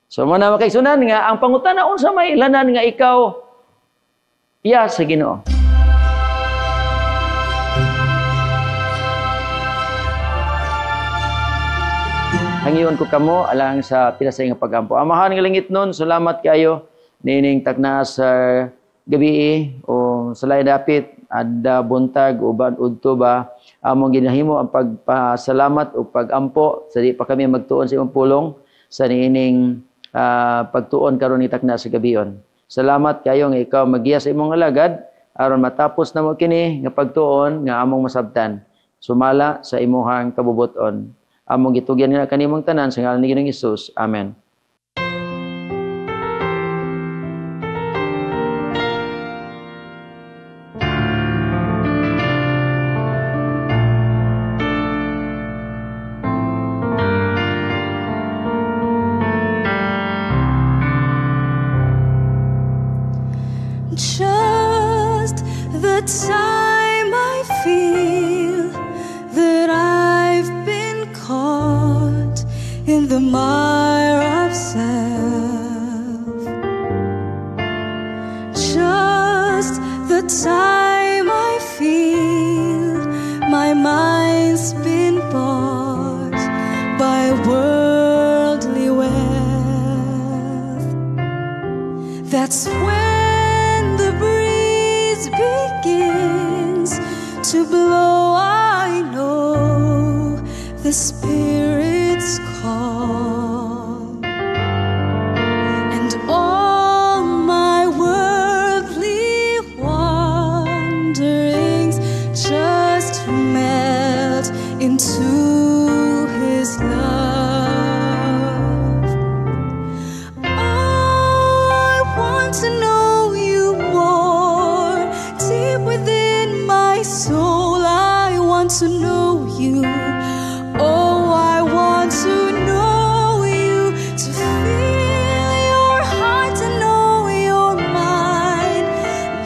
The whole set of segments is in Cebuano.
So mao na, mga kaigsuonan, nga ang pangutana, unsa may ilanan nga ikaw iya sa Ginoo? Hangyoon ko kamo alang sa pinasay nga pagampo. Amahan nga langitnon, salamat kayo nining takna sa gabi o sa lain dapit adda buntag uban udto ba, among ginahimo ang pagpasalamat o pagampo sa di pa kami magtuon sa imong pulong sa niining pagtuon karon ni takna sa gabion. Salamat kayo nga ikaw magiya sa imong alagad aron matapos namo kini nga pagtuon nga among masabtan sumala sa imuhang kabubuton. Among gitugyan nga kanimong tanan sa ngalan ni Ginoong Hesus. Amen. Just the time I feel that I've been caught in the mire of self, just the time I feel my mind's been bought by worldly wealth, that's when the breeze begins to blow. I know the Spirit's call, and all my worldly wanderings just melt into His love. Oh, I want to know you more. Deep within my soul, I want to know you. Oh, I want to know you, to feel your heart, to know your mind.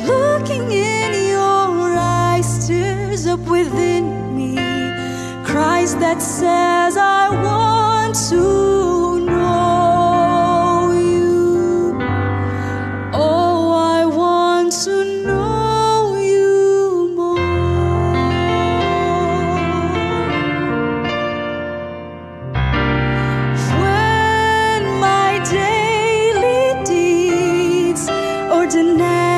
Looking in your eyes stirs up within me Christ that says, I want to know you. Oh, I want to know you more. When my daily deeds ordinarily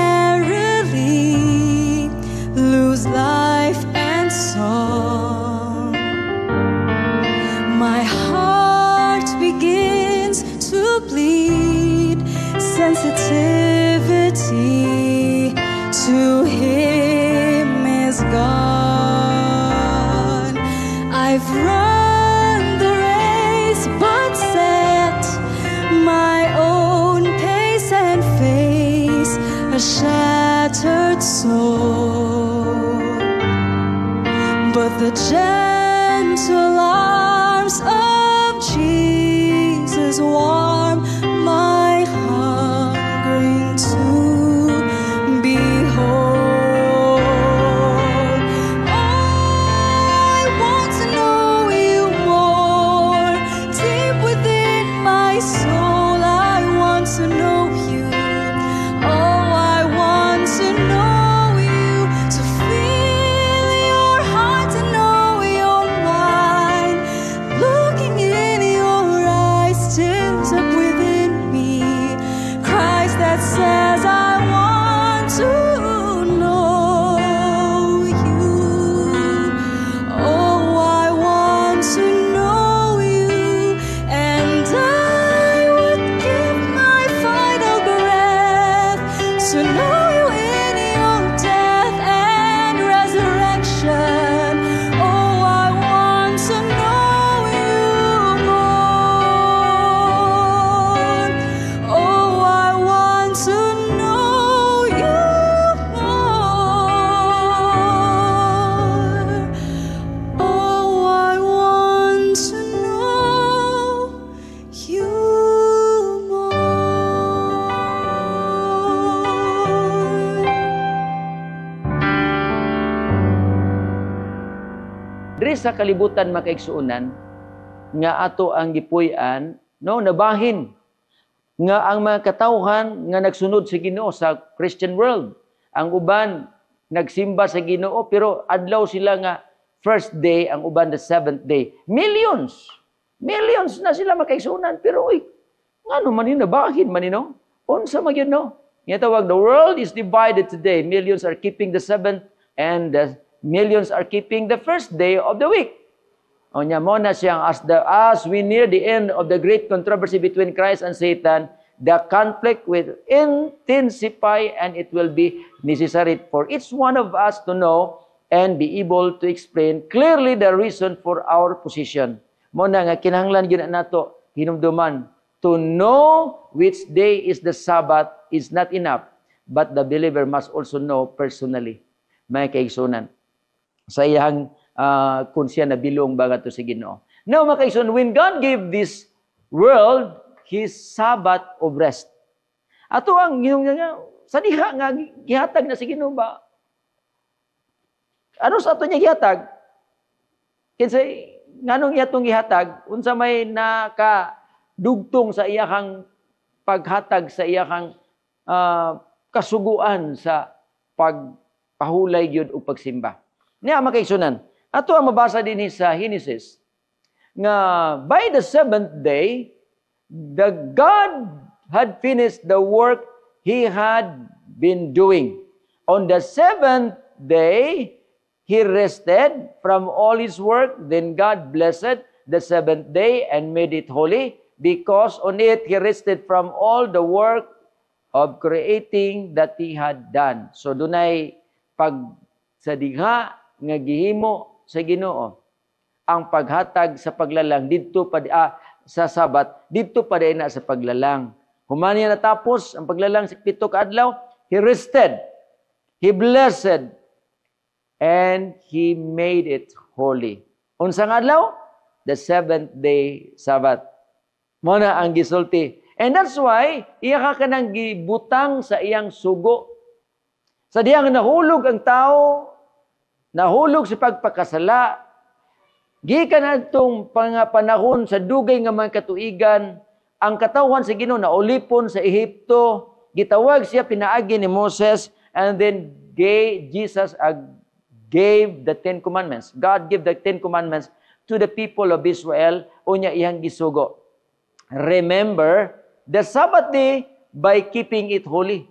lose life and song, my heart begins to bleed sensitivity to Him is gone. I've run the race but set my own pace and face a shattered soul. But the gentle arms of Jesus warm my hungering to behold. Oh, I want to know you more. Deep within my soul, I want to know you. Oh, I want to know you, to feel your heart, to know your mind. Looking in your eyes stirs up within me Christ that says, I want to know you. Oh, I want to know you, and I would give my final breath to know you in your death and resurrection. Oh, I want to know you more. Oh, I want to know you more. Oh, I want to know you more. Diri sa kalibutan, makaigsuonan, nga ato ang gipuy-an, no, nabahin Nga ang mga katawhan nga nagsunod sa Ginoo sa Christian world, ang uban nagsimba sa Ginoo pero adlaw sila nga first day, ang uban the seventh day. Millions. Millions na sila, makaigsunan, pero uy, ngano man yun, nabahin man no? Unsa man yun, no? Nga tawag, the world is divided today. Millions are keeping the seventh and the millions are keeping the first day of the week. O nya mo na siyang as we near the end of the great controversy between Christ and Satan, the conflict will intensify and it will be necessary for each one of us to know and be able to explain clearly the reason for our position. Mo na nga kinahanglan gyud nato hinumduman. To know which day is the Sabbath is not enough, but the believer must also know personally. Mga kaigsunan, sa iyang kung siya nabilong ba to sa Ginoo. Now, mga kaigsunan, when God gave this world His Sabbath of rest, ato ang Ginoo nga sa diha nga gihatag na sa Ginoo ba? Ano sa ato niya gihatag? Kinsa nganong iya tong gihatag? Unsa may naka dugtong sa iyahang paghatag sa iyahang kasuguan sa pagpahulay gyud ug pagsimba? Niya, mga kaigsunan, ato ang mabasa dinhi sa Genesis nga by the seventh day the God had finished the work He had been doing. On the seventh day, He rested from all His work. Then God blessed the seventh day and made it holy because on it He rested from all the work of creating that He had done. So dunay pag sa diha nga gihimo sa Ginoo ang paghatag sa paglalang didto pa sa Sabat, didto pa na sa paglalang. Human niya natapos ang paglalang sa 7 ka adlaw, He rested, He blessed, and He made it holy. Unsang adlaw? The seventh day Sabbath. Mo na ang gisulti. And that's why, iya ka kanang gibutang sa iyang sugo. Sa diyang nahulog ang tao, nahulog sa pagpakasala, gikan adtong panahon sa dugay nga mga katuigan, ang katawhan sa Ginoo na ulipon sa Ehipto, gitawag siya pinaagi ni Moses, and then gave Jesus gave the Ten Commandments. God gave the Ten Commandments to the people of Israel, unya iyang gisugo. Remember the Sabbath day by keeping it holy.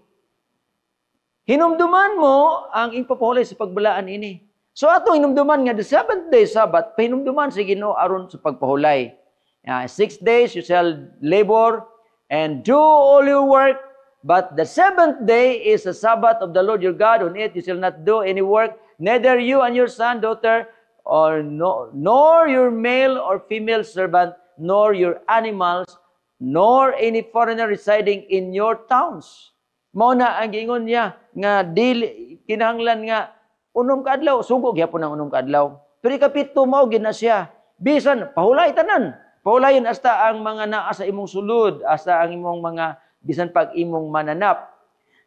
Hinumduman mo ang ipapahulay sa pagbalaan ini. So atong hinumduman nga the seventh day Sabbath, pahinumduman sa Ginoo aron sa pagpahulay. 6 days you shall labor and do all your work, but the seventh day is the Sabbath of the Lord your God. On it you shall not do any work, neither you and your son, daughter, or no, nor your male or female servant, nor your animals, nor any foreigner residing in your towns. Mao na ang giingon niya nga dili kinahanglan nga 6 ka adlaw, sugo gyapon ang 6 ka adlaw. Pero ikapito mao gid na siya. Bisan pahulay tanan. Pahulayon hasta ang mga naa sa imong sulod, hasta ang imong mga bisan pag imong mananap.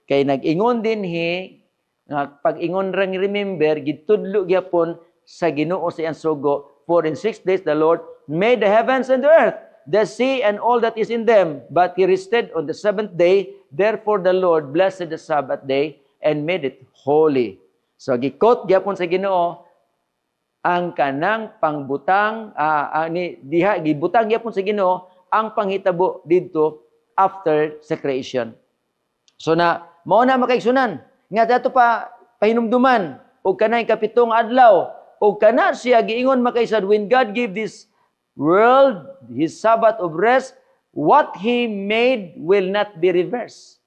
Kay nag-ingon din hi nga pag-ingon rang remember, gitudlo gyapon sa Ginoo sa iyang sugo. For in 6 days the Lord made the heavens and the earth, the sea and all that is in them, but He rested on the seventh day. Therefore the Lord blessed the Sabbath day and made it holy. So gi-quote gyapon sa Ginoo ang kanang pangbutang ni diha, gibutang gyapon sa Ginoo ang panghitabo didto after sa creation. So na mao na, makaigsunan, nga dato pa pahinumduman og kanang ikapitong adlaw og kana siya giingon, makaisad, when God gave this world His Sabbath of rest, what He made will not be reversed.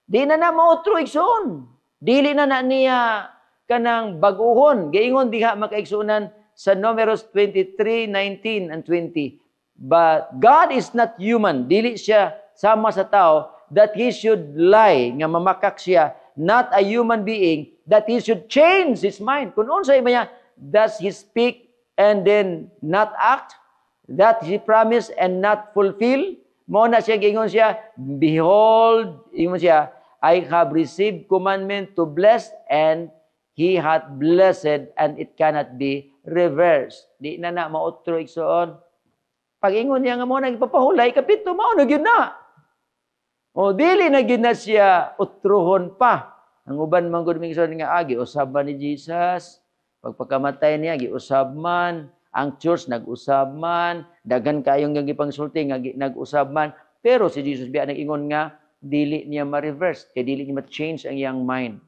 Di na na mautro, igsoon. Dili na na niya kanang baguhon. Giingon diha, makaigsuonan, sa Numeros 23:19 and 20. But God is not human. Dili siya sama sa tao that He should lie, nga mamakak siya, not a human being that He should change His mind. Kung unsa iba niya, does He speak and then not act? That He promise and not fulfill? Mo na siya giingon siya, behold, ingon siya, I have received commandment to bless and He hath blessed and it cannot be reversed. Di na na mautro, igsoon. Pag ingon niya nga mo nang ipapahulay, kapito, mao na gyud na. O dili na gyud na siya utruhon pa. Ang uban man gud mingon nga giusab man ni Jesus, pagpakamatay niya giusab man, ang church nag-usab man, daghan kayong nga gipangsulti nga nag-usab man, pero si Jesus biya nag-ingon nga dili niya ma-reverse, kay dili niya ma-change ang iyang mind.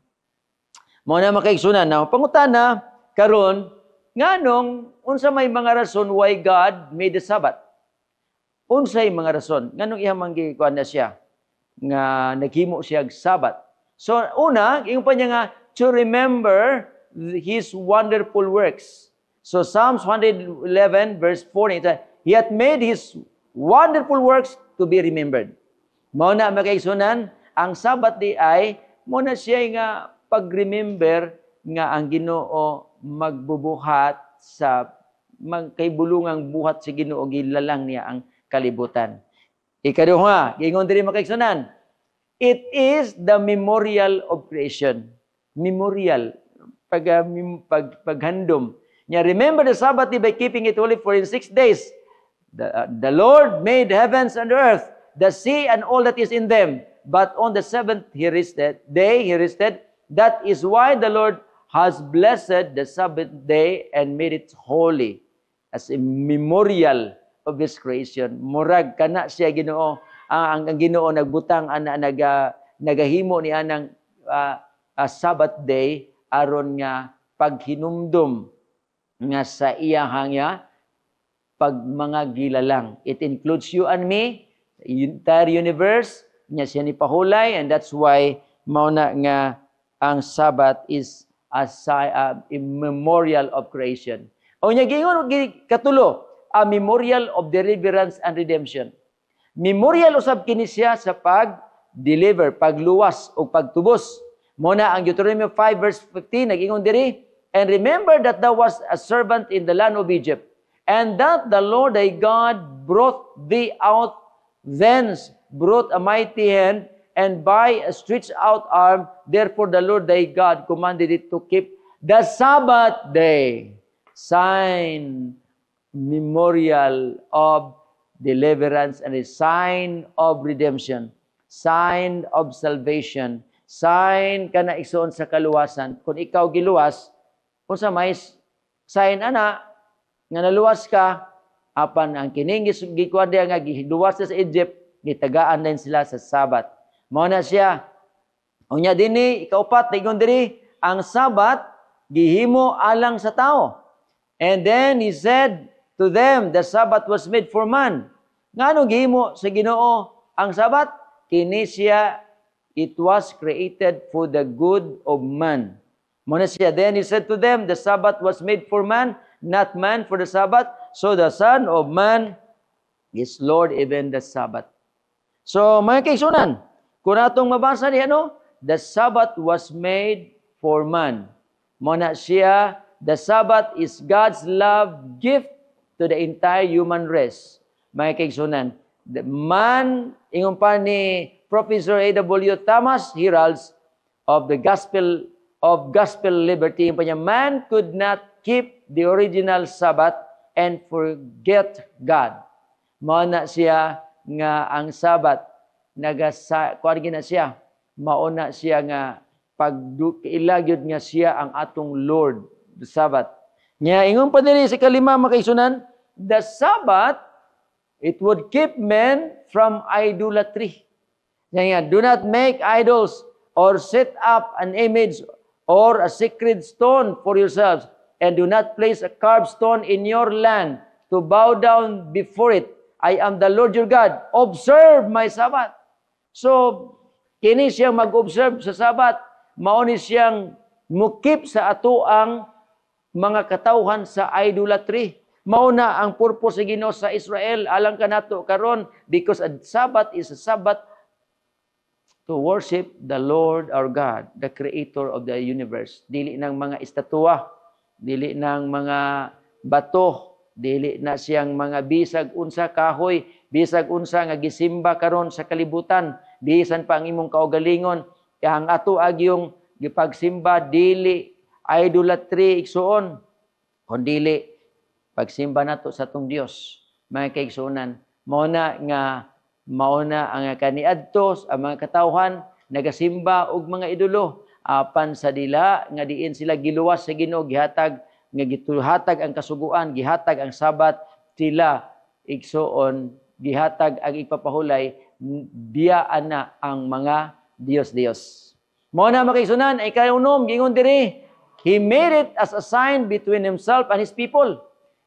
Mao na, mga kaigsunan, na pangutana karon, nganong unsa may mga rason why God made the Sabbath? Unsay mga rason nganong iyang man gikuan na siya nga naghimo siya og Sabbath? So una, ingon pa niya nga to remember His wonderful works. So Psalms 111 verse 40, it says, "He hath made His wonderful works to be remembered." Mao na, mga kaigsunan, ang Sabbath diay mao na siya nga pag-remember nga ang Ginoo magbubuhat sa magkaibulungang buhat sa Ginoo, gilalang niya ang kalibutan. Ikaduha, giingon diri, mga kaigsunan, it is the memorial of creation. Memorial, paghandom. Nya remember the Sabbath day by keeping it holy, for in 6 days the Lord made heavens and earth, the sea and all that is in them. But on the seventh he rested, day he rested. That is why the Lord has blessed the Sabbath day and made it holy as a memorial of His creation. Murag kana siya Ginoo, ang Ginoo nagbutang ana, nagahimo ni anang Sabbath day aron nga paghinumdum nga sa iyahang ya pag mga gilalang. It includes you and me, the entire universe, niya siya ni pahulay, and that's why mao na nga ang Sabbath is a memorial of creation. O nya giingon katulo, a memorial of deliverance and redemption. Memorial usab kini siya sa pag-deliver, pagluwas o pagtubos. Mao na ang Deuteronomy 5 verse 15 nag-ingon diri, "And remember that thou wast a servant in the land of Egypt, and that the Lord thy God brought thee out thence, brought a mighty hand, and by a stretched out arm. Therefore the Lord thy God commanded it to keep the Sabbath day." Sign, memorial of deliverance and a sign of redemption, sign of salvation, sign kana, igsoon, sa kaluwasan. Kung ikaw giluwas, unsa may sign ana nga naluwas ka? Apan ang kining gikuan diha nga giluwas sa Egypt, gitagaan din sila sa Sabbath. Mao na siya. Unya dinhi ikaupat, ingon diri, ang Sabbath gihimo alang sa tao. "And then he said to them, the Sabbath was made for man." Ngano gihimo sa Ginoo ang Sabbath? Kini siya, it was created for the good of man. Mao na siya. "Then he said to them, the Sabbath was made for man, not man for the Sabbath. So the Son of Man is Lord even the Sabbath." So, mga kaigsunan, kung atong mabasa niya, no, the Sabbath was made for man. Mao na siya, the Sabbath is God's love gift to the entire human race. Mga kaigsunan, the man, ingon pa ni Professor A.W. Thomas Heralds of the Gospel Liberty, ingon pa niya, man could not keep the original Sabbath and forget God. Mao na siya nga ang Sabbath nagasa kuan na siya, mao na siya nga pag kaila gyud nga siya ang atong Lord, the Sabbath. Nya ingon pa diri sa kalima, mga kaigsunan, the Sabbath, it would keep men from idolatry. Nya nga, "Do not make idols or set up an image or a sacred stone for yourselves, and do not place a carved stone in your land to bow down before it. I am the Lord your God. Observe my Sabbath." So, kini siyang mag-observe sa Sabbath, mao ni siyang mukip sa ato ang mga katawhan sa idolatry. Mao na ang purpose sa Ginoo sa Israel alang kanato karon, because a Sabbath is a Sabbath to worship the Lord our God, the creator of the universe. Dili ng mga estatwa, dili ng mga bato, dili na siyang mga bisag unsa kahoy, bisag unsa nga gisimba karon sa kalibutan, bisan pa ang imong kaugalingon. Kaya ang ato agyong gipagsimba dili idolatry, igsuon, kundili pagsimba nato sa atong Dios, mga kaigsuonan. Mao na nga Mao na ang kaniadto ang mga katawhan nagasimba og mga idolo, apan sa dila nga diin sila giluwas sa Ginoo, gihatag nga gituhatag ang kasuguan, gihatag ang Sabat, sila, igsuon, gihatag ang ipapahulay, biyaan na ang mga Diyos-Diyos. Mao na, mga kaigsuonan, ay kaunom, gingon diri, He made it as a sign between Himself and His people.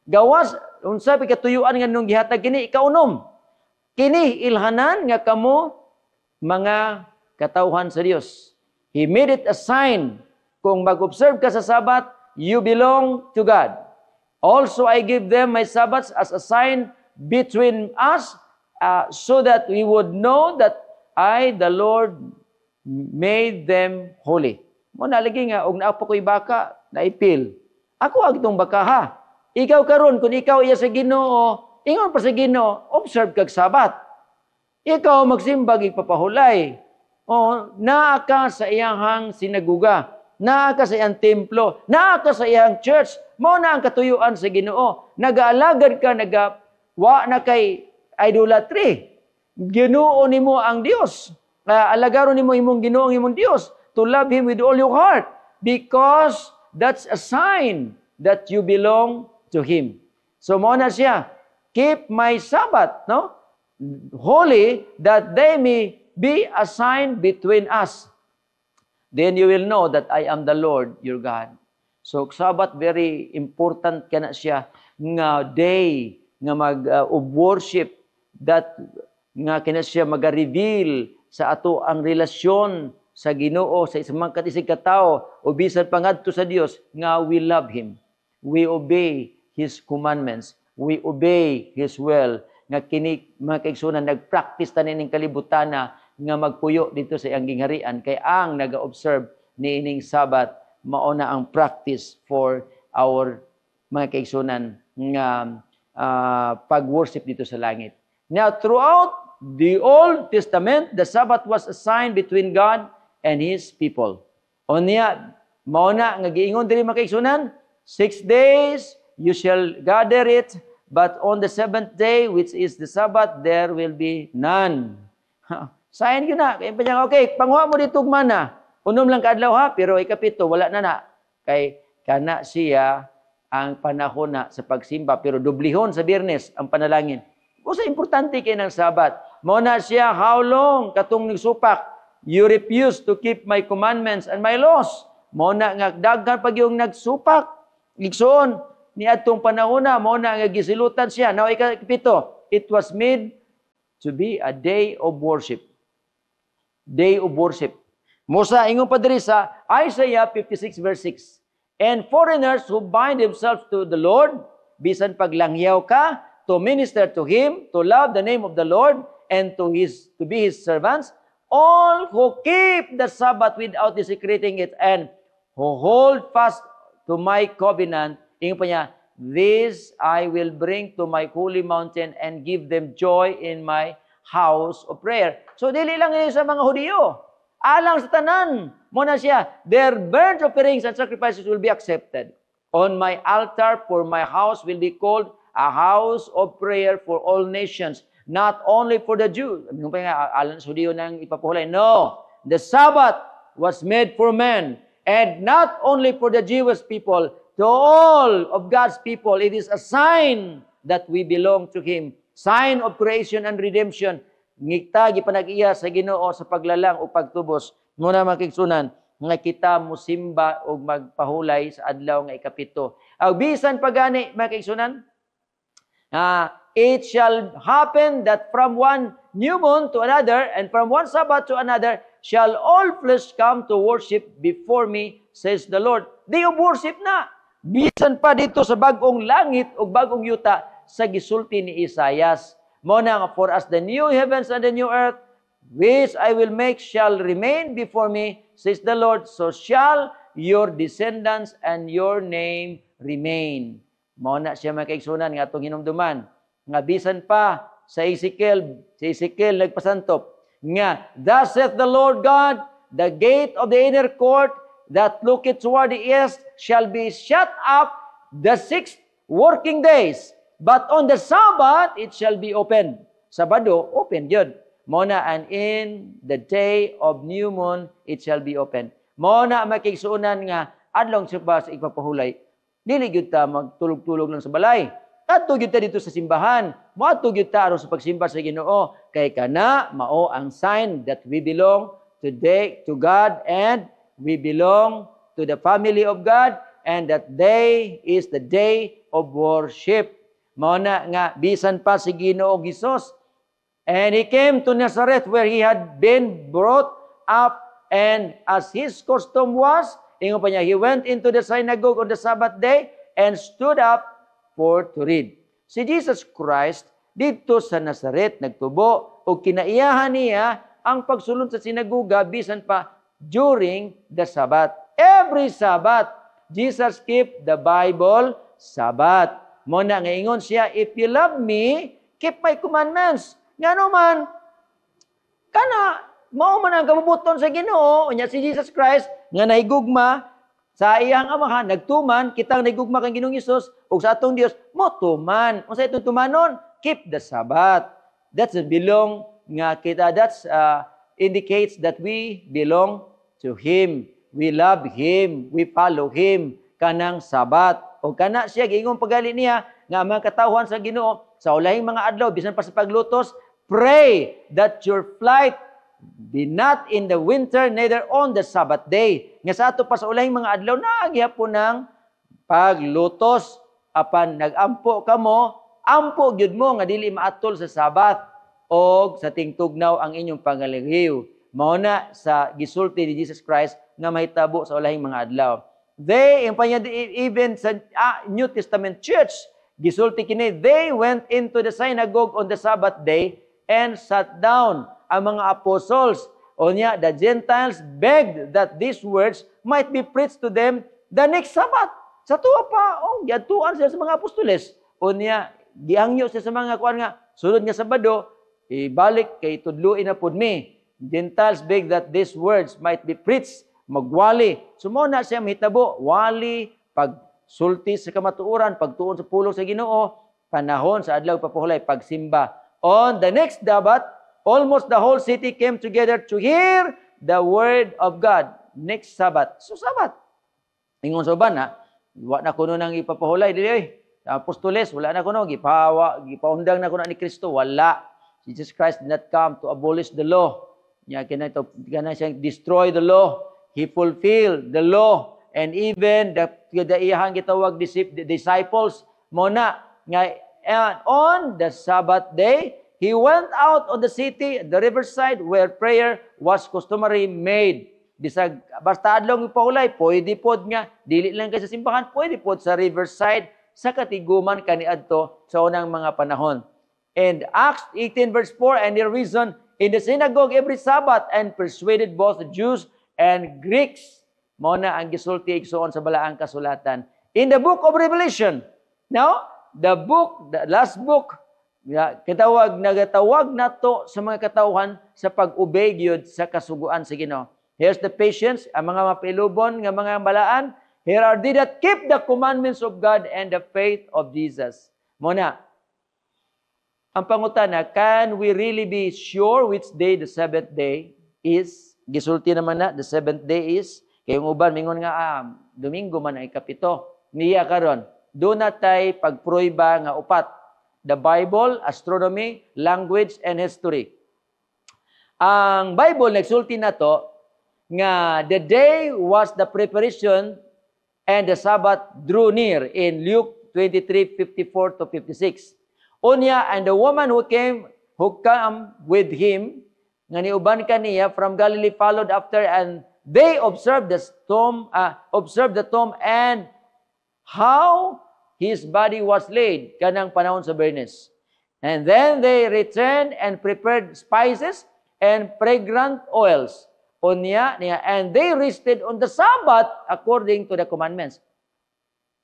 Gawas, unsa pa katuyuan nga nung gihatag kini? Ikaunom. Kini ilhanan nga kamo mga katawhan sa Dios. He made it a sign. Kung mag-observe ka sa Sabat, you belong to God. Also, I give them my Sabbaths as a sign between us so that we would know that I, the Lord, made them holy. Mao na lagi nga, og naa pa ko'y baka, naipil. Ako ang itong baka ha. Ikaw karon, kung ikaw iya sa Ginoo, ingon pa sa Ginoo, observe kag Sabat. Ikaw magsimbag ipapahulay. O, naa ka sa iyahang sinaguga. Naa ka sa iyang templo. Naa ka sa iyang church. Mao na ang katuyuan sa Ginoo. Nagaalagad ka, naga, wa na kay idolatry. Ginoo nimo ang Dios. Alagaron nimo imong Ginoo, ang imong Dios. To love Him with all your heart. Because that's a sign that you belong to Him. So mao na siya. Keep my Sabbath, no? Holy, that they may be a sign between us. Then you will know that I am the Lord your God. So Sabbath, very important kana siya nga day nga mag of worship that nga kina siya maga-reveal sa ato ang relasyon sa Ginoo sa isang mga katisig katao o bisan pangadto sa Dios nga we love Him. We obey His commandments. We obey His will. Nga kini, mga kaigsunan, nagpractice ta nining kalibutana nga magpuyo dito sa iyang gingharian kay ang naga-observe niining Sabat, mao na ang practice for our, mga kaigsunan, nga pag-worship dito sa langit. Now, throughout the Old Testament, the Sabbath was a sign between God and His people. Unya, mao na nga giingon diri, mga kaigsunan, 6 days you shall gather it, but on the seventh day, which is the Sabbath, there will be none. Sign yun na. Kaya pa niya, okay, panguha mo dito mana. Unom lang kaadlaw ha, pero ikapito, wala na na. Kay kana siya ang panahon na sa pagsimba, pero dublihon sa Biyernes ang panalangin. Usa importante kay ng Sabat. Mao na siya, how long katong nagsupak, you refuse to keep my commandments and my laws? Mao na nga daghan pag yung nagsupak. Igsoon, ni atong panahon na, mao na nga gisilutan siya. Now, ikapito, it was made to be a day of worship. Day of worship. Musa, ingon pa diri sa Isaiah 56 verse 6. And foreigners who bind themselves to the Lord, bisan paglangyaw ka, to minister to Him, to love the name of the Lord, and to be His servants, all who keep the Sabbath without desecrating it, and who hold fast to my covenant, ingon pa niya, this I will bring to my holy mountain and give them joy in my house of prayer. So dili lang ini sa mga Hudiyo. Alang sa tanan. Mao na siya, their burnt offerings and sacrifices will be accepted on my altar, for my house will be called a house of prayer for all nations, not only for the Jews. Ano pa nga, alang sa Hudiyo nang ipapuhulay. No, the Sabbath was made for men, and not only for the Jewish people, to all of God's people. It is a sign that we belong to Him. Sign of creation and redemption. Ngita gipanag-iya sa Ginoo sa paglalang o pagtubos. Mao na, mga kaigsunan, nga kita musimba og magpahulay sa adlaw nga ikapito. Aw bisan pagani, mga kaigsunan, it shall happen that from one new moon to another and from one Sabbath to another shall all flesh come to worship before me, says the Lord. Day of worship na. Bisan pa dito sa bagong langit o bagong yuta sa gisulti ni Isaias. Mao na nga, for as the new heavens and the new earth, which I will make, shall remain before me, says the Lord, so shall your descendants and your name remain. Mao na siya, mga kaigsunan, nga atong hinumduman. Nga bisan pa sa Ezekiel, si Ezekiel nagpasantop, nga, "Thus saith the Lord God, the gate of the inner court that looketh toward the east shall be shut up the 6 working days, but on the Sabbath it shall be opened." Sabado, open gyud. Mao na, "And in the day of new moon, it shall be open." Mao na, makigsuonan nga adlong sa igpapahulay. Dili gyud ta magtulog-tulog lang sa balay. Kadto gyud ta didto sa simbahan. Moadto gyud ta aron sa pagsimba sa Ginoo kay kana mao ang sign that we belong today to God and we belong to the family of God and that day is the day of worship. Mao na nga bisan pa si Ginoo Hesus. "And he came to Nazareth where he had been brought up, and as his custom was," ingon pa niya, "he went into the synagogue on the Sabbath day and stood up for to read." Si Jesus Christ didto sa Nazaret nagtubo ug kinaiyahan niya ang pagsulod sa sinagoga bisan pa during the Sabbath. Every Sabbath, Jesus keep the Bible Sabbath. Mao na nga ingon siya, "If you love me, keep my commandments." Ngano man, kana mao man ang kabubuton sa Ginoo. Unya si Jesus Christ nga nahigugma sa iyang Amahan, nagtuman. Kitang nahigugma kang Ginoong Hesus ug sa atong Dios, mo tuman. Unsa itong tumanon? Keep the Sabbath. That's a belong nga kita, that's indicates that we belong to Him. We love Him, we follow Him kanang Sabbath. O kana siya giingon pagali niya nga ang mga katawhan sa Ginoo sa ulahing mga adlaw, bisan pa sa paglutos, "Pray that your flight be not in the winter, neither on the Sabbath day." Nga sa ato pa sa ulahing mga adlaw na gihapon ng paglutos, apan nagampo kamo, ampo gyud mo nga dili maatol sa Sabbath og sa tingtugnaw ang inyong pangalihiw. Mao na sa gisulti ni Jesus Christ nga mahitabo sa ulahing mga adlaw. They, yung panya, even sa New Testament church, gisulti kini, "They went into the synagogue on the Sabbath day and sat down." Ang mga apostles, onya, "The Gentiles begged that these words might be preached to them the next Sabbath." Sa tuwa pa, oh, giadtuan sila sa mga apostoles. Unya, giangyo siya sa mga kuan nga, sunod nga Sabado, ibalik kay tudluin na pud mi. "Gentiles beg that these words might be preached." Magwali. So mao na siya mahitabo, wali, pagsulti sa kamatuoran, pagtuon sa pulong sa Ginoo, panahon sa adlaw papuhulay, pagsimba. "On the next Sabbath, almost the whole city came together to hear the word of God." Next Sabbath. So Sabbath. Ingon sa uban ha, wa na kuno nang ipapahulay dili oy. Sa apostoles wala na kuno gipawa, gipaundang na kuno ni Kristo, wala. Jesus Christ did not come to abolish the law. Nya kina ito kana siya destroy the law. He fulfilled the law and even the iyahang gitawag disciples mo na nga, "And on the Sabbath day he went out on the city, the riverside, where prayer was customary made." Bisag basta adlaw ipahulay, pwede pod nga dili lang kay sa simbahan, pwede pod sa riverside sa katiguman kaniadto sa unang mga panahon. And Acts 18 verse 4, "And he reasoned in the synagogue every Sabbath and persuaded both Jews and Greeks." Mao na ang gisulti, igsuon, sa balaang kasulatan. In the book of Revelation, now, the book, the last book, ya, kitawag, nagatawag nato sa mga katawhan sa pag-obey gyud sa kasuguan sa Ginoo. "Here's the patience," ang mga mapilubon nga mga balaan. "Here are they that keep the commandments of God and the faith of Jesus." Mao na, ang pangutana, can we really be sure which day the seventh day is? Gisulti naman na, the seventh day is, kay yung uban, mingon nga, Domingo man ang ikapito. Niya karon, duna tay pagpruiba nga upat. The Bible, astronomy, language, and history. Ang Bible nagsulti na to nga the day was the preparation and the Sabbath drew near in Luke 23:54 to 56. Unya, "And the woman who came with him," nga niuban kaniya, "from Galilee followed after, and they observed the tomb and how his body was laid," kanang panahon sa Bernes. "And then they returned and prepared spices and fragrant oils." Unya niya, "And they rested on the Sabbath according to the commandments."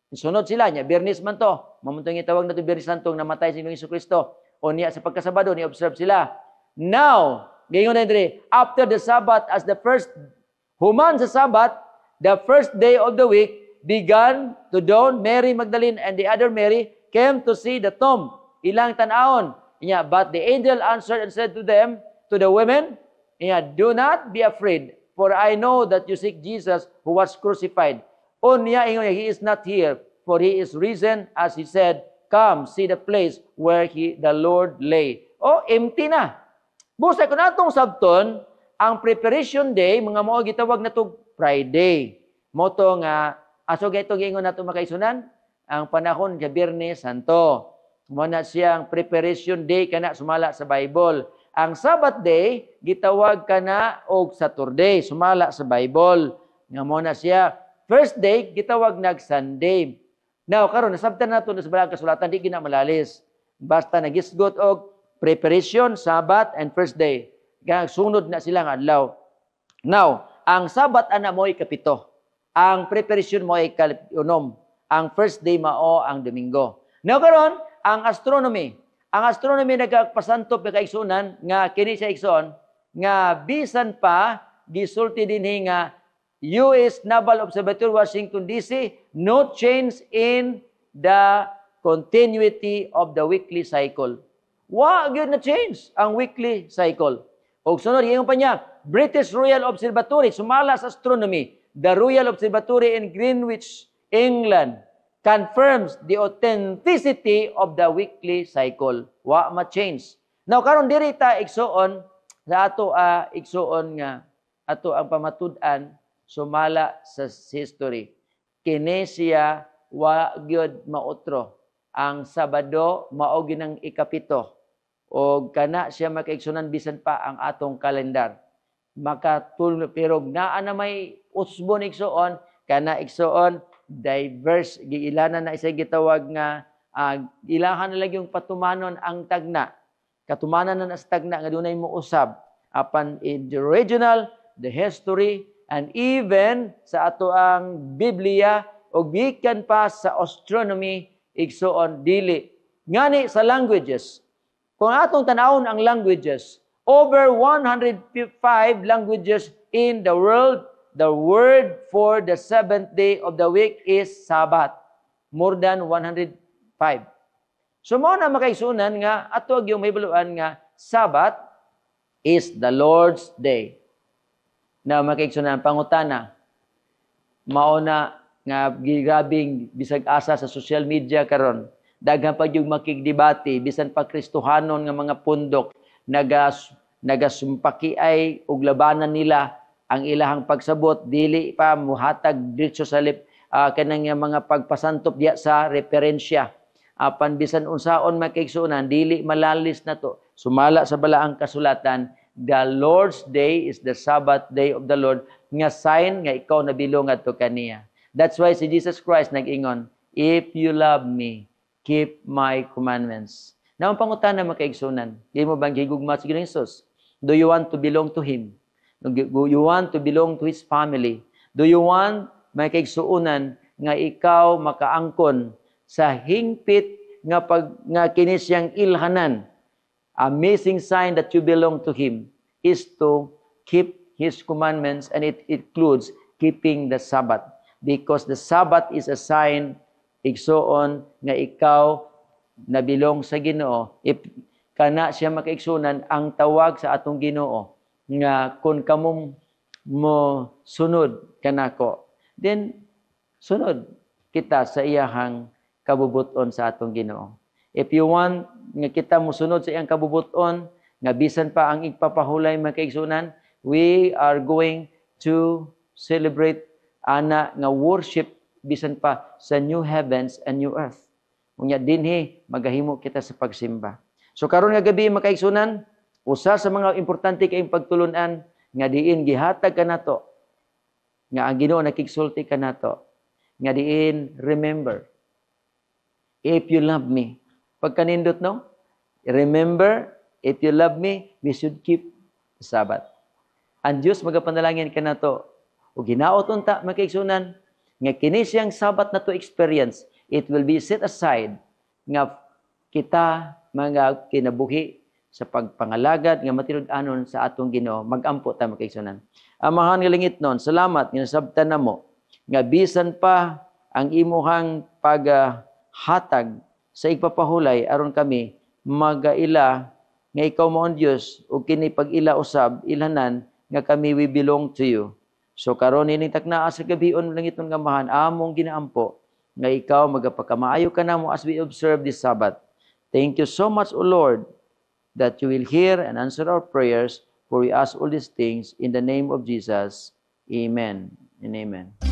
Sunod sila niya, Biyernes man to. Mamuntong itawag na to Biyernes Santong namatay si Ginoong Kristo. O niya sa pagkasabado, ni observe sila. Now, gayon na diri, "After the Sabbath, as the first, human sa Sabbath, the first day of the week, began to dawn, Mary Magdalene and the other Mary came to see the tomb." Ilang tan-awon. Yeah, but the angel answered and said to them, to the women, yeah, "Do not be afraid, for I know that you seek Jesus who was crucified." Unya, ingon niya, "He is not here, for he is risen as he said. Come, see the place where the Lord lay." Oh, empty na. Busa kung atong sabton, ang preparation day, mga mao gitawag na to Friday. Mao to nga, aso gayto giingon nato, makaigsuonan, ang panahon sa Biyernes Santo. Mao na siyang preparation day kana sumala sa Bible. Ang Sabbath day gitawag kana og Saturday sumala sa Bible. Nga mao na siya first day gitawag nag Sunday. Now karon nasabtan nato na sa Balaang Kasulatan, di gina malalis. Basta nagisgot og preparation, Sabbath and first day. Kaya sunod na sila nga adlaw. Now, ang Sabbath ana mo ikapito. Ang preparation mo ay ikaunom. Ang first day mao ang Domingo. Now karon, ang astronomy. Ang astronomy nagpasantop nga kaigsunan nga kini siya, igsoon, nga bisan pa gisulti dinhi nga US Naval Observatory, Washington DC, no change in the continuity of the weekly cycle. Wa gyud na change ang weekly cycle. Og sunod ingon pa niya, British Royal Observatory sumala sa astronomy, the Royal Observatory in Greenwich, England, confirms the authenticity of the weekly cycle. Wa ma-change. Now karon diri ta, igsuon, sa ato igsuon nga ato ang pamatud-an sumala sa history. Kini siya wa gyud mautro. Ang Sabado mao ginang ikapito. O kana siya, makaigsunan, bisan pa ang atong kalendar. Makatul pero naa na may usbon, igsuon, kana, igsuon, diverse giilanan na isa gitawag nga ilahan na lang yung patumanon ang tagna. Katumanan na na sa tagna nga dunay mo usab apan in the original, the history, and even sa ato ang Biblia o gikan pa sa astronomy, igsuon, dili. Ngani sa languages, kung atong tanawon ang languages, over 105 languages in the world, the word for the seventh day of the week is Sabbath. More than 105. So mao na, makaigsunan, nga ato yung mahibaluan nga Sabbath is the Lord's day. Na makaigsunan, pangutana, mao na nga grabing bisag asa sa social media karon, daghan pa yung makigdebate, bisan pa Kristohanon nga mga pundok, nagasumpaki ay og labanan nila ang ilahang pagsabot, dili pa muhatag diretso sa lip kanang nga mga pagpasantop diya sa referensya. Apan bisan unsaon, makaigsuonan, dili malalis na to sumala sa Balaang Kasulatan. The Lord's day is the Sabbath day of the Lord nga sign nga ikaw nabilong adto kaniya. That's why si Jesus Christ nag-ingon, "If you love me, keep my commandments." Now, ang pangutana, makaigsunan, di mo bang gigugma si Ginoong Jesus? Do you want to belong to Him? Do you want to belong to His family? Do you want, makaigsuunan, nga ikaw makaangkon sa hingpit nga pag nga kini siyang ilhanan? Amazing sign that you belong to Him is to keep His commandments, and it includes keeping the Sabbath, because the Sabbath is a sign, igsuon, nga ikaw nabilong sa Ginoo. If kana siya, makaigsunan, ang tawag sa atong Ginoo nga kung kamo mo sunod kanako, then sunod kita sa iyahang kabubuton sa atong Ginoo. If you want nga kita mosunod sa iyang kabubuton nga bisan pa ang igpapahulay, makaigsunan, we are going to celebrate ana nga worship bisan pa sa new heavens and new earth. Unya dinhi magahimo kita sa pagsimba. So karon nga gabi, makaigsunan, usa sa mga importante kayong pagtulunan nga diin gihatag kanato nga ang Ginoo nakigsulti kanato nga diin, "Remember if you love me." Pagkanindot, no? Remember, if you love me, we should keep the Sabbath. Ang Dios magapanalangin kanato ug hinaot unta, makaigsunan, nga kini siyang Sabbath na to experience, it will be set aside nga kita mga kinabuhi sa pagpangalagad nga matinud-anon sa atong Ginoo. Magampo ta, makaigsunan. Amahan nga langit nun, salamat nga nasabtan namo nga bisan pa ang imuhang paghatag sa igpapahulay aron kami Magaila nga ikaw mao ang Dios ug kini pag-ila usab ilhanan nga kami, we belong to you. So karon, ining taknaa sa gabion, langitnon nga Amahan, among ginaampo nga ikaw magapakamaayo kanamo as we observe this Sabbath. Thank you so much, O Lord, that you will hear and answer our prayers, for we ask all these things in the name of Jesus. Amen and amen.